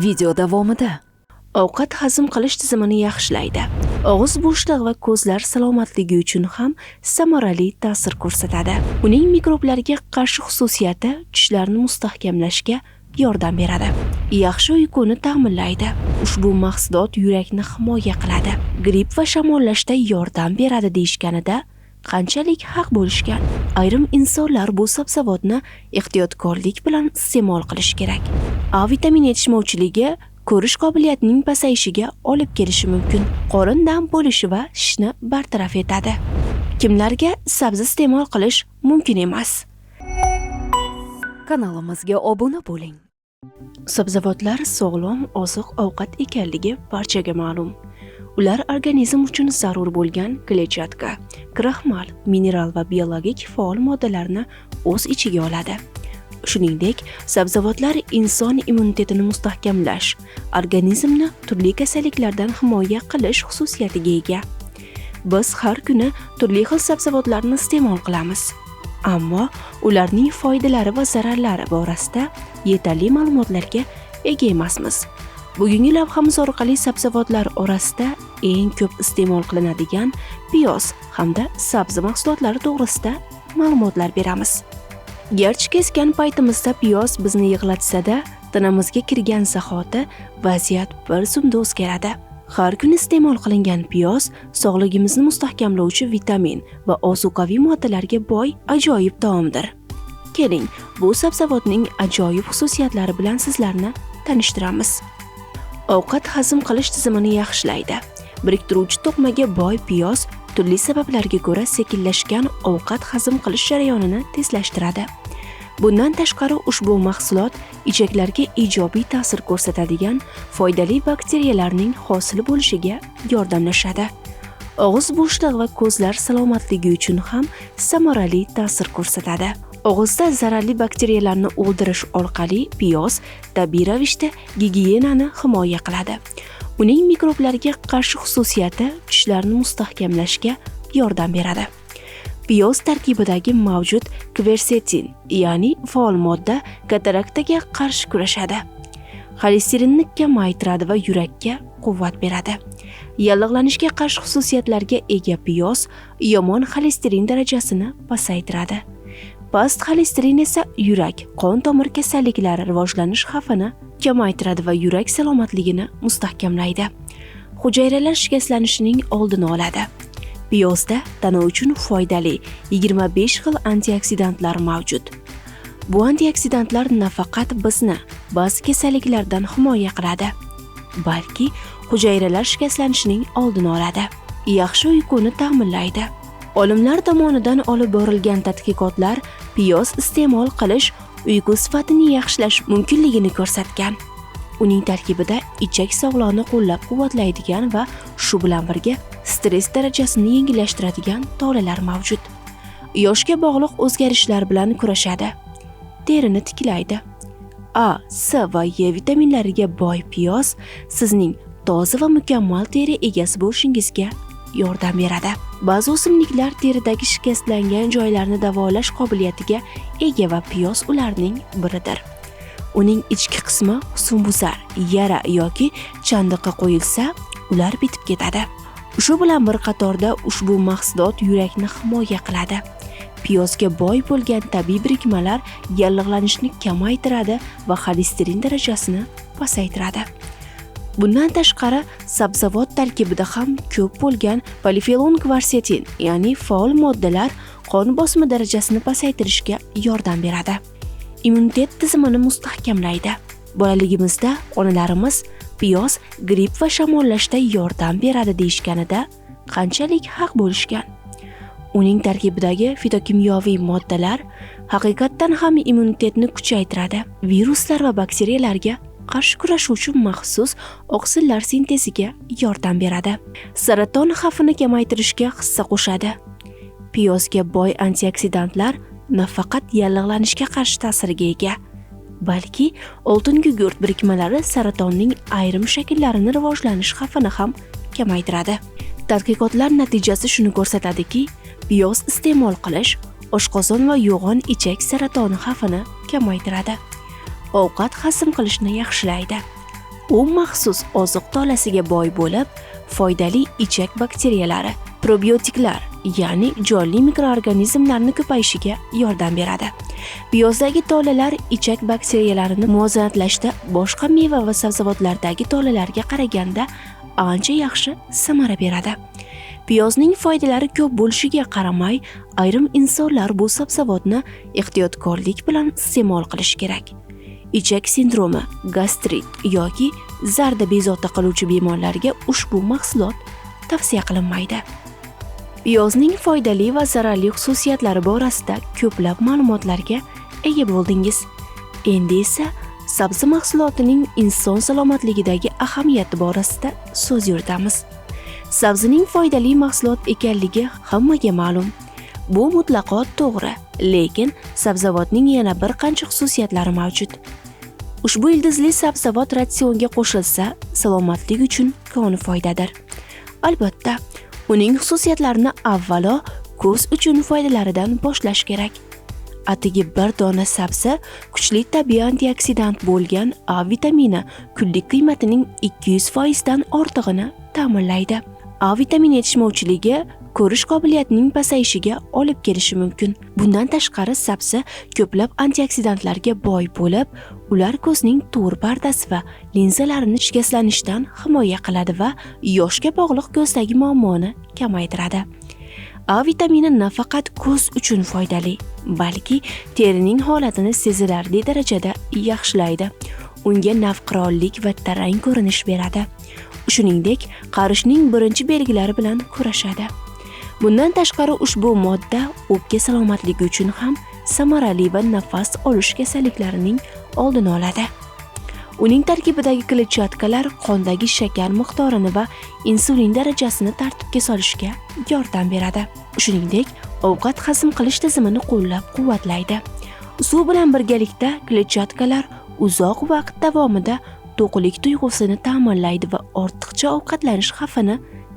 Video davomida. Ovqat hazm qilish tizimini yaxshilaydi. Og'iz bo'shlig'i va ko'zlar salomatligi uchun ham samarali ta'sir ko'rsatadi. Uning mikroblarga qarshi xususiyati tishlarni mustahkamlashga yordam beradi. Yaxshi uyquni ta'minlaydi. Ushbu mahsulot yurakni himoya qiladi. Gripp va shamollashda yordam beradi deyishganida qanchalik haq bo'lishgan. Ayrim insonlar bu sabzavotni ehtiyotkorlik bilan iste'mol qilishi kerak. A vitamini yetishmovchiligi ko'rish qobiliyatining pasayishiga olib kelishi mumkin. Qorin dam bo'lishi va shishni bartaraf etadi. Kimlarga sabzi iste'mol qilish mumkin emas? Kanalimizga obuna bo'ling. Sabzavotlar sog'lom oziq-ovqat ekanligi barchaga ma'lum. Ular organizm uchun zarur bo'lgan kletchatka, kraxmal, mineral va biologik faol moddalarni o'z ichiga oladi. Shuningdek, sabzavotlar inson immunitetini mustahkamlash, organizmni turli kasalliklardan himoya qilish xususiyatiga ega. Biz har kuni turli xil sabzavotlarni iste'mol qilamiz. Ammo ularning foydalari va zararlari borasida yetarli ma'lumotlarga ega emasmiz. Bugungi lavhamiz orqali sabzavotlar orasida eng ko'p iste'mol qilinadigan piyoz hamda sabzi mahsulotlari to'g'risida ma'lumotlar beramiz. Garchi kesgan paytimizda piyoz bizni yig'latsa-da, tanamizga kirgan zahoti vaziyat bir zumda o'zgaradi. Har kuni iste'mol qilingan piyoz sog'ligimizni mustahkamlovchi vitamin va ozuqaviy moddalarga boy ajoyib taomdir. Keling, bu sabzavotning ajoyib xususiyatlari bilan sizlarni tanishtiramiz. Ovqat hazm qilish tizimini yaxshilaydi. Biriktiruvchi to'qmaga boy piyoz turli sabablarga ko'ra sekinlashgan ovqat hazm qilish jarayonini tezlashtiradi. Bundan tashqari, ushbu mahsulot ichaklarga ijobiy ta'sir ko'rsatadigan foydali bakteriyalarning hosil bo'lishiga yordamlashadi. Og'iz bo'shlig'i va ko'zlar salomatligi uchun ham samarali ta'sir ko'rsatadi. Og'izda zararli bakteriyalarni o'ldirish orqali piyoz tabiiy ravishda gigiyenani himoya qiladi. Uning mikroblarga qarshi xususiyati tishlarni mustahkamlashga yordam beradi. Piyoz tarkibidagi mavjud kversetin, ya'ni faol modda kataraktaga qarshi kurashadi. Xolesterinni kamaytiradi va yurakka quvvat beradi. Yallig'lanishga qarshi xususiyatlarga ega piyoz yomon xolesterin darajasini pasaytiradi. Past xolesterin esa yurak, qon tomir kasalliklari rivojlanish xavfini kamaytiradi va yurak salomatligini mustahkamlaydi. Hujayralar shikastlanishining oldini oladi. Piyozda tana uchun foydali 25 xil antioksidantlar mavjud. Bu antioksidantlar nafaqat bizni ba'zi kasalliklardan himoya qiladi, balki hujayralar shikastlanishining oldini oladi. Yaxshi uyquni ta'minlaydi. Olimlar tomonidan olib borilgan tadqiqotlar piyoz iste'mol qilish uyqu sifatini yaxshilash mumkinligini ko'rsatgan. Uning tarkibida ichak sog'lig'ini qo'llab-quvvatlaydigan va shu bilan birga stress darajasini yengillashtiradigan tolalar mavjud. Yoshga bog'liq o'zgarishlar bilan kurashadi. Terini tiklaydi. A, C va E vitaminlariga boy piyoz sizning toza va mukammal teri egasi bo'lishingizga yordam beradi. Ba'zi o'simliklar teridagi shikastlangan joylarni davolash qobiliyatiga ega va piyoz ularning biridir. Uning ichki qismi husnbuzar, yara yoki chandiqqa qo'yilsa, ular bitib ketadi. Shu bilan bir qatorda ushbu mahsulot yurakni himoya qiladi. Piyozga boy bo'lgan tabiiy birikmalar yallig'lanishni kamaytiradi va xolesterin darajasini pasaytiradi. Bundan tashqari, sabzavot tarkibida ham ko'p bo'lgan polifenol kvarsetin, ya'ni faol moddalar qon bosimi darajasini pasaytirishga yordam beradi. Immunitet tizimini mustahkamlaydi. Bolaligimizda onalarimiz piyoz gripp va shamollashda yordam beradi deyishganida qanchalik haq bo'lishgan. Uning tarkibidagi fitokimyoviy moddalar haqiqatdan ham immunitetni kuchaytiradi. Viruslar va bakteriyalarga qarshi kurashuvchi maxsus oqsillar sinteziga yordam beradi. Saraton xavfini kamaytirishga hissa qo'shadi. Piyozga boy antioksidantlar nafaqat yallig'lanishga qarshi ta'sirga ega, balki oltin gugurt birikmalari saratonning ayrim shakllarini rivojlanish xavfini ham kamaytiradi. Tadqiqotlar natijasi shuni ko'rsatadiki, piyoz iste'mol qilish oshqozon va yo'g'on ichak saratoni xavfini kamaytiradi. Ovqat hazm qilishni yaxshilaydi. U maxsus oziq tolasiga boy bo'lib, foydali ichak bakteriyalari, probiotiklar, ya'ni jonli mikroorganizmlarni ko'payishiga yordam beradi. Piyozdagi tolalar ichak bakteriyalarini muvozanatlashda boshqa meva va sabzavotlardagi tolalarga qaraganda ancha yaxshi samara beradi. Piyozning foydalari ko'p bo'lishiga qaramay, ayrim insonlar bu sabzavotni ehtiyotkorlik bilan iste'mol qilishi kerak. Ichak sindromi, gastrit yoki zarda bezovta qiluvchi bemorlarga ushbu mahsulot tavsiya qilinmaydi. Piyozning foydali va zararli xususiyatlari borasida ko'plab ma'lumotlarga ega bo'ldingiz. Endi esa sabzi mahsulotining inson salomatligidagi ahamiyati borasida so'z yuritamiz. Sabzining foydali mahsulot ekanligi hammaga ma'lum. Bu mutlaqo to'g'ri, lekin sabzavotning yana bir qancha xususiyatlari mavjud. Ushbu ildizli sabzavot ratsionga qo'shilsa, salomatlik uchun koni foydadir. Albatta, uning xususiyatlarini avvalo ko'z uchun foydalaridan boshlash kerak. Atigi bir dona sabzi kuchli tabiiy antioksidant bo'lgan A vitamini kunlik qiymatining 200% dan ortig'ini ta'minlaydi. A vitamini yetishmovchiligi ko'rish qobiliyatining pasayishiga olib kelishi mumkin. Bundan tashqari sabzi ko'plab antioksidantlarga boy bo'lib, ular ko'zning to'r pardasi va linzalarini shikastlanishdan himoya qiladi va yoshga bog'liq ko'zdagi muammoni kamaytiradi. A vitamini nafaqat ko'z uchun foydali, balki terining holatini sezilarli darajada yaxshilaydi. Unga navqironlik va tarang ko'rinish beradi. Shuningdek, qarishning birinchi belgilari bilan kurashadi. Bundan tashqari ushbu modda o'pka salomatligi uchun ham samarali va nafas olish kasalliklarining oldini oladi. Uning tarkibidagi kletchatkalar qondagi shakar miqdorini va insulin darajasini tartibga solishga yordam beradi. Shuningdek, ovqat hazm qilish tizimini qo'llab-quvvatlaydi. Suv bilan birgalikda kletchatkalar uzoq vaqt davomida to'qlik tuyg'usini ta'minlaydi va ortiqcha ovqatlanish xavfini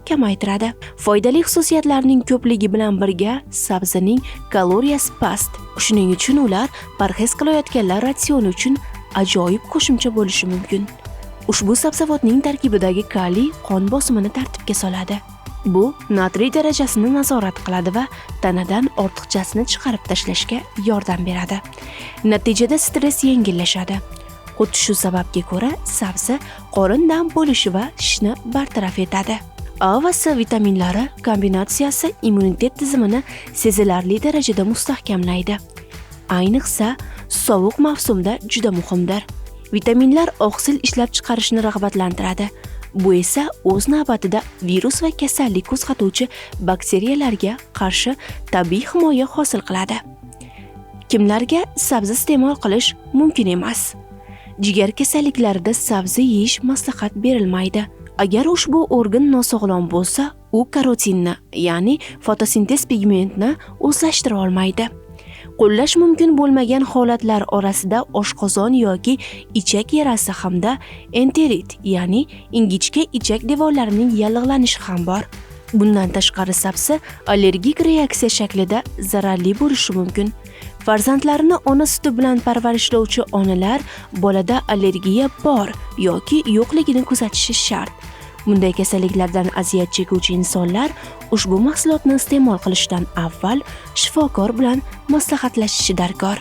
kamaytiradi. Foydali xususiyatlarning ko'pligi bilan birga sabzining kaloriyasi past. Shuning uchun ular parhez qilayotganlar ratsioni uchun ajoyib qo'shimcha bo'lishi mumkin. Ushbu sabzavotning tarkibidagi kaliy qon bosimini tartibga soladi. Bu natriy darajasini nazorat qiladi va tanadan ortiqchasini chiqarib tashlashga yordam beradi. Natijada stress yengillashadi. Xuddi shu sababga ko'ra sabzi qorin dam bo'lishi va shishni bartaraf etadi. A va C vitaminlari kombinatsiyasi immunitet tizimini sezilarli darajada mustahkamlaydi. Ayniqsa, sovuq mavsumda juda muhimdir. Vitaminlar oqsil ishlab chiqarishni rag'batlantiradi. Bu esa o'z navbatida virus va kasallik qo'zg'atuvchi bakteriyalarga qarshi tabiiy himoya hosil qiladi. Kimlarga sabzi iste'mol qilish mumkin emas? Jigar kasalliklarida sabzi yeyish maslahat berilmaydi. Agar ushbu organ nosog'lom bo'lsa, u karotinni, ya'ni fotosintez pigmentini o'zlashtira olmaydi. Qo'llash mumkin bo'lmagan holatlar orasida oshqozon yoki ichak yarasi hamda enterit, ya'ni ingichka ichak devorlarining yallig'lanishi ham bor. Bundan tashqari sabzi allergik reaksiya shaklida zararli bo'lishi mumkin. Farzandlarini ona suti bilan parvarishlovchi onalar bolada allergiya bor yoki yo'qligini kuzatishi shart. Bunday kasalliklardan aziyat chekuvchi insonlar ushbu mahsulotni iste'mol qilishdan avval shifokor bilan maslahatlashishi darkor.